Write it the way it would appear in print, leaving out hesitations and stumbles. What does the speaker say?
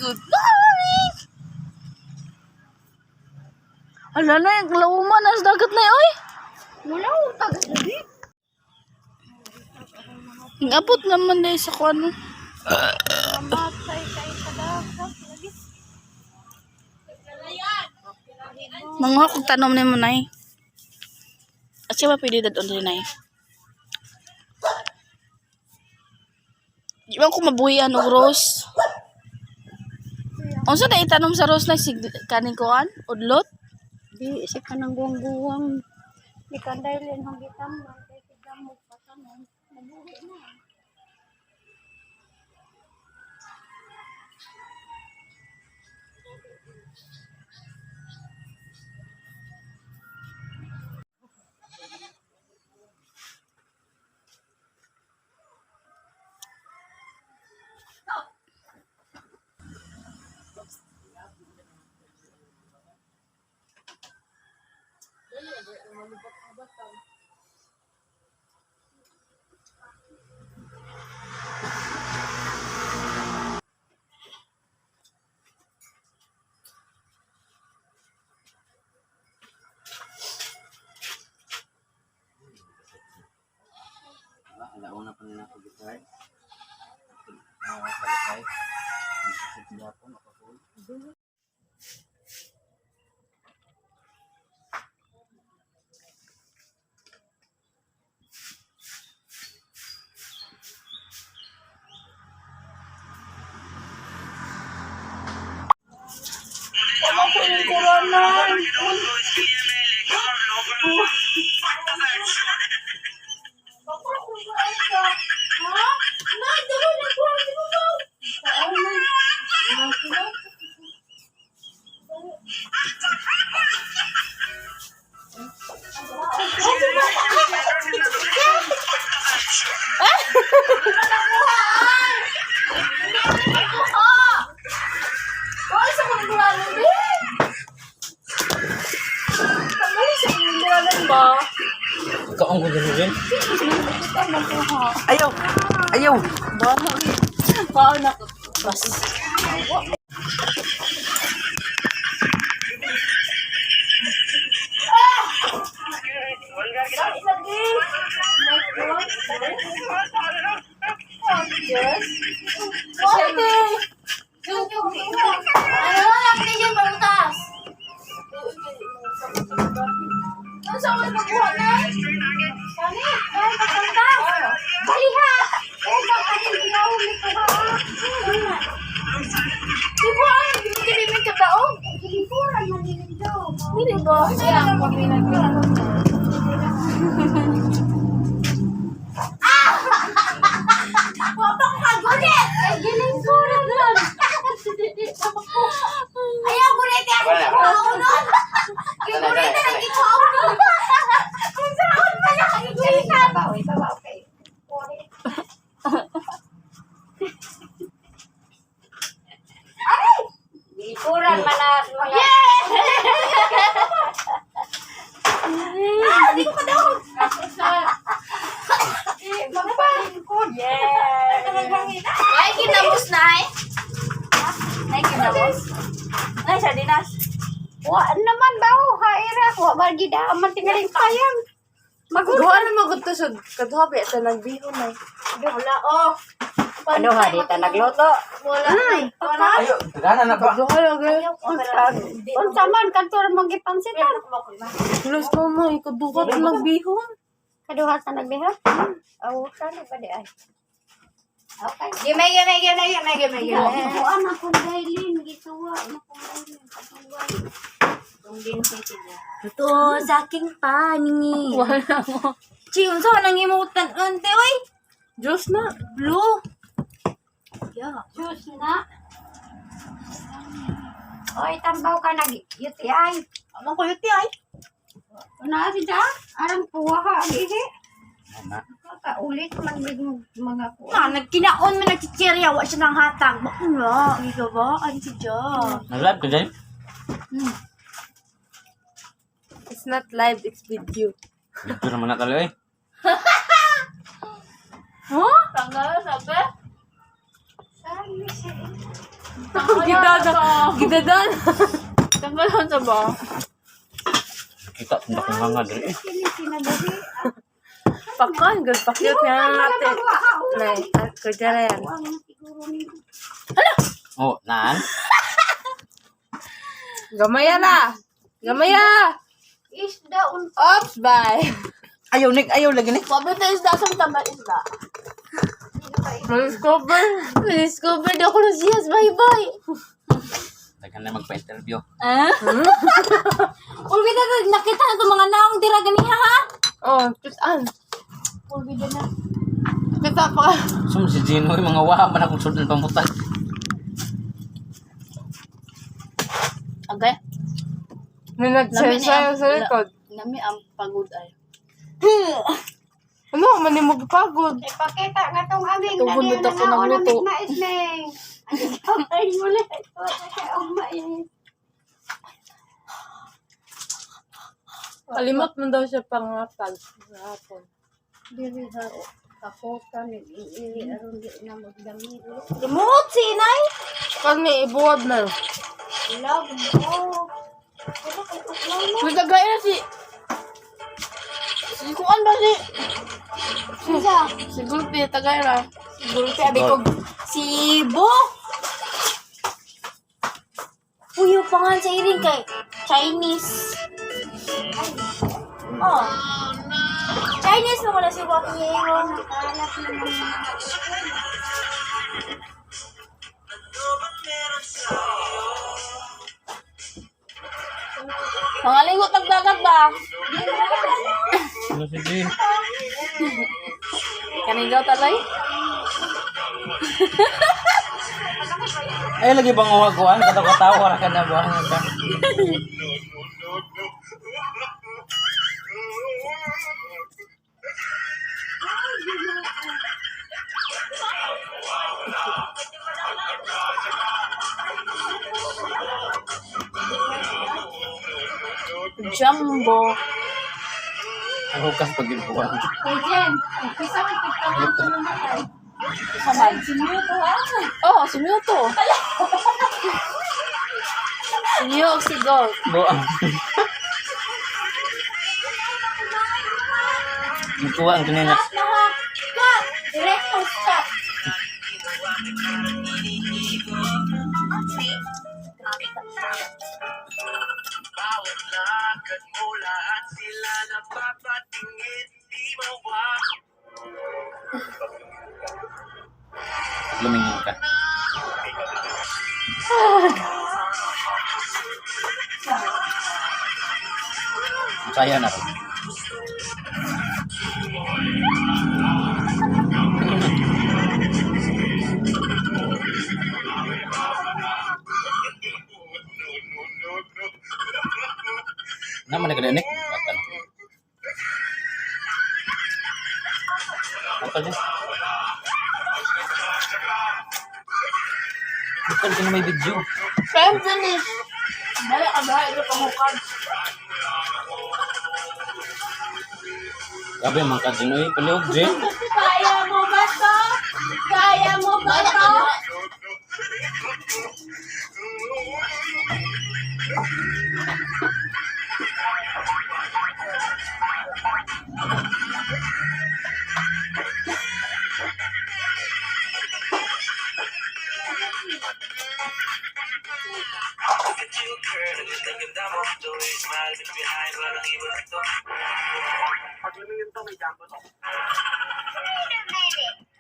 Good morning! Ala na, yung lauman as dagat na oy. Wala akong tagas. Ang abot naman na sa kuan. Mamatay kay sa dagat. Lagi. Manguha kog tanom nimo nay. At siya ba pwede dadon rin nay? Di ba ko mabuhian og rose? Unsa na itanom sa rose na sig kaning kuan? Udlot? Di, isa ka ng guwang-guwang. Di ka dahil ang gitam. Kay sigamog pa tanom. Nabuhi na. Alauna pa nila ako gitar. Kalakay. Sa Japon, ako. Wala ko yung kuranan. Wala sa kong kuranan, babe. Tanggalin sa kong kuranan ba? Ikaw ang gusto rin. Ayaw! Ayaw! Paano ako? Bas. Ano lang yung palutas? Ano sa akin magkuha na? Kani, ay palutas. Baliha. Eh, baka hindi na umikuha. Di ba ang ginigilimin ka taong? Gilikuran man din daw. Hindi ba? Wa pa ko kagulit. Ay gilikuran lang. Ayaw gulit ya. Wala. Ako nun. Gigulit na lang ikaw nun. Kung saan pa na gigulitan. Likuran man na mga Ah, di ko pa daw. magpalingkod. Yes. Ay, kinamos na ay. Ay, kinamos. Ay, sardinas. Wa naman ba oh, haira wa ba gida man tingaling payang. Magulo Duha na magud to sa kaduha pa ta nagbihon ay. Wala, oh. Ano ha, di ta nagluto. Wala. Wala. Ayo, gana na ba? Duha lang gay. Unsa unsa man kadto ra man gipansitan. Plus mo mo ikaduha ta nagbihon. Kaduha sa nagbiha. Aw, sana ba di ay. Okay. Gime, gime, gime, gime, gime, gime. Kuan na kong dailin gituwa na kong dailin patuwa. Ito sa aking paningin. Wala mo. Chi, unsa man ang imutan unti oy? Diyos na. Blue. Yeah. Diyos na. Oy, tambaw ka nag UTI. Amang ko ay. Una si ja, arang kuha ka ang ihi. Na. Kaulit man mig mga kuha. Na, nagkinaon man nagchichirya, wa siya nang hatag. Bakula, ang gabaan si Ja. Nag-live ka dyan? It's not live, it's video. Dito naman na talo eh. Huh? Tanggal, sabi. Saan siya? Gidada. Gidadan. Tanggalan sa ba? Kita tunda kong nga diri eh. Kini kinabuhi. Pakan, good pakyut nga natin. Nay, kudyara yan. Ang siguro ni Oh, naan. Gamaya na. Gamaya. isda un Oops, bye. Ayaw nik, ayaw lagi nik. Sabi tayo isda sa tambal isda. Discover. Discover daw ko na siya. Bye bye. Daghan na magpa-interview. Ah? Ulbi na nakita na itong mga naong dira ganiha ha? Oh, kitaan. pulbi na. Kita pa. Sum si Gino yung mga waha man akong sulod pamutan. Agay. May nag-share sa likod. Nami ang pagod ay. Ano, man mo pagod. Ipakita nga tong aming Tungkol dali nito na ko ng nauna luto. mais neng. Ay muli. Wala mais. Kalimot man daw siya pangatag. Hapon. Dili sa kapotan iili aron di na magdamit. Remote si inay. Kani, ibuwad na. Love mo. Wala kay tuklaw na. May tagay na si... Si Kuan ba si... Sisa. Si Gulpi, tagay ra. Si Gulpi abi ko. Si Bo. Uy, yung pangalan sa iring kay Chinese. Oh. Chinese mo na si Wakiero. Kalat na mga Mga lingot ng dagat ba? Ano si Gino? Kanigaw talay? Ay lagi bang uwaguan katawa-tawa ra ka na ba ka. Jumbo. Ang hukas pag gibuan. Kay Jen, isa kay pagpangan sa namatay. Saman. Si Mewtwo ha? Oh, si Mewtwo. Si Mew o si Gold. Buang. Gikuha ang kanina. Cut na ha. Cut. Director stop. Lumingin ka. Saya na rin. Naman na kadanik? Bata na. Apa din? Bukan ka na may video. Time finish. Balik ka ba? Ito panghukan. Grabe mga kadinoy. Palihog, Jen. Kaya mo ba to? Kaya mo ba to? Wait a minute.